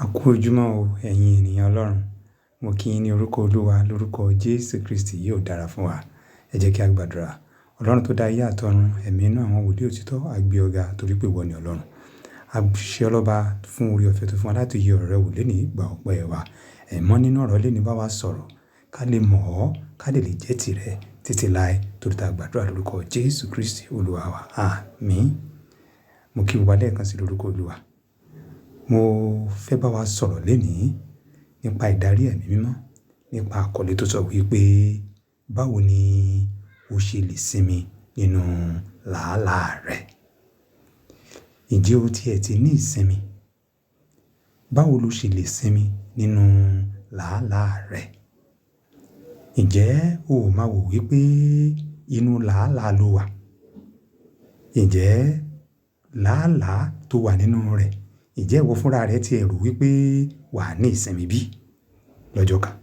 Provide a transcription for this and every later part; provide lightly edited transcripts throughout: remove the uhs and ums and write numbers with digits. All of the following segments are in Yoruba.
A kú ojúmọ́ o, ẹ̀yin ènìyàn Ọlọ́run. Mo kí yín ní orúkọ Olúwa, lórúkọ Jésù Kristi yóò dára fún wa. Ẹ jẹ́ kí a gbàdúrà. Ọlọ́run tó dá ayé àtọ̀run, ẹ̀mí inú àwọn wòlíì òtítọ́, a gbé ọ ga torí pé ìwọ ni Ọlọ́run. A ṣe ọ́ lọ́ba fún oore ọ̀fẹ́ tó fún wa láti yẹ ọ̀rọ̀ rẹ wò lénìí, gba ọpẹ́ wa. Ẹ̀mọ́ nínú ọ̀rọ̀ lénìí bá wa sọ̀rọ̀, ká lè mọ̀ ọ́, ká lè lè jẹ́ tìrẹ títí láé torí ta gbàdúrà lórúkọ Jésù Kristi Olúwa wa. Àmín. Mo kí gbogbo wa lẹ́ẹ̀kan sí lórúkọ Olúwa. Mo fẹ́ bá wa sọ̀rọ̀ lénìí nípa ìdarí ẹ̀mí mímọ́, nípa àkọlé tó sọ wípé báwo ni o ṣe lè sinmi nínú làálàá rẹ. Ǹjẹ́ o ti ẹ̀ ti ní ìsinmi? Báwo lo ṣe lè sinmi nínú làálàá rẹ? Ǹjẹ́ o ò máa wò wípé inú làálàá lo wà? Ǹjẹ́ làálàá tó wà nínú rẹ̀, ǹjẹ́ ìwọ fúnra rẹ tí ẹ rò wípé wà ní ìsinmi bí lọ́jọ́ kan?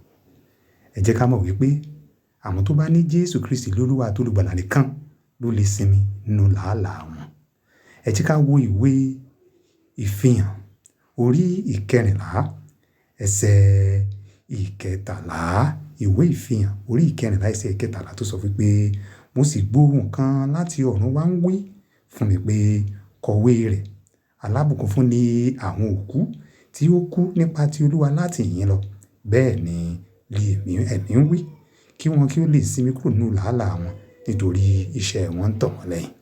Ẹ jẹ́ ká mọ̀ wípé àwọn tó bá ní Jésù Kristi lólúwa àti olùgbàlà nìkan ló lè sinmi nínú làálàá wọn. Ẹ jẹ́ ká wo ìwé ìfihàn orí ìkẹrìnlá, ẹsẹ̀ ìkẹtàlá. Ìwé ìfihàn orí ìkẹrìnlá, ẹsẹ̀ ìkẹtàlá tó sọ wípé mo sì gbọ́ ohùn kan láti ọ̀run wá ń wí fún mi pé kọ̀wé rẹ̀. Alábùkún fún ni àwọn òkú tí ó kú nípa ti Olúwa láti ìhín lọ. Bẹ́ẹ̀ ni ẹ̀mí ń wí kí wọn kí ó lè sinmi kúrò nínú làálàá wọn nítorí iṣẹ́ wọn ń tọ̀ wọ́n lẹ́yìn.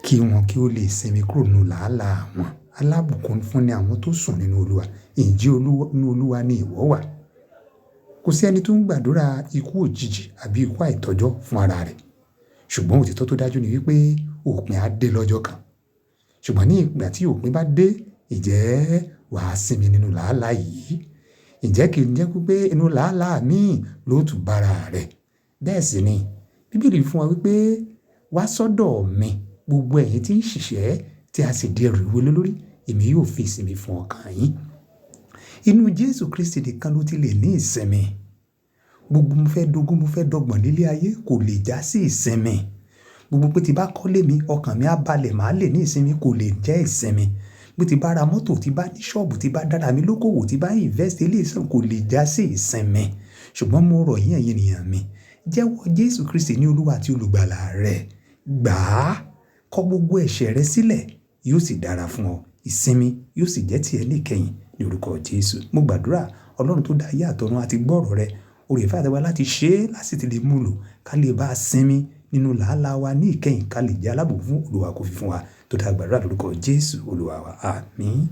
Kí wọn kí ó lè sinmi kúrò nínú làálàá wọn. Alábùkún fún ni àwọn tó sùn nínú Olúwa. Ǹjẹ́ nínú Olúwa ni ìwọ wà? Kò sí ẹni tó ń gbàdúrà ikú òjijì àbí ikú àìtọ́jọ́ fún ara rẹ̀. Ṣùgbọ́n òtítọ́ tó dájú ni wípé òpin á dé lọ́jọ́ kan. Ṣùgbọ́n ní ìgbà tí òpin bá dé, ǹjẹ́ wà á sinmi nínú làálàá yìí? Ǹjẹ́ kì í jẹ́ wípé inú làálàá míì ló tún bá ara rẹ̀? Bẹ́ẹ̀ sì ni. Bíbélì fún wa wípé wá sọ́dọ̀ mi gbogbo ẹ̀yin tí ń ṣiṣẹ́ tí a sì di ẹrù wúwo lórí, èmi yóò fi ìsinmi fún ọkàn yín. Inú Jésù Kristi nìkan ló ti lè ní ìsinmi. Gbogbo mo fẹ́ dogun, mo fẹ́ dọ́gbọ̀n nílé ayé kò lè jásí ìsinmi. Gbogbo pé tí bá kọ́lé mi, ọkàn mi á balẹ̀, màá lè ní ìsinmi kò lè jẹ́ ìsinmi. Bí tí bá ra mọ́tò, tí bá ní ṣọ́ọ̀bù, tí bá dára mi lókòwò, tí bá invest ilé iṣẹ́ kò lè jásí ìsinmi. Ṣùgbọ́n mo rọ̀ yín ẹ̀yin ènìyàn mi, jẹ́wọ́ Jésù Kristi ní Olúwa àti olùgbàlà rẹ. Gbà á, kọ gbogbo ẹ̀ṣẹ̀ rẹ sílẹ̀, yóò sì dára fún ọ. Ìsinmi yóò sì jẹ́ tìẹ ní ìkẹyìn ní orúkọ Jésù. Mo gbàdúrà Ọlọ́run tó dá ayé àtọ̀run àti gbọ́ ọ̀rọ̀ rẹ̀. Oore ọ̀fẹ́ àti láti ṣe é láti lè mú lò ká lè bá sinmi nínú làálàá wa ní ìkẹyìn ká lè jẹ́ alábùkún fún Olúwa kó fi fún wa. Tó dá gbàdúrà lórúkọ Jésù Olúwa wa. Àmín.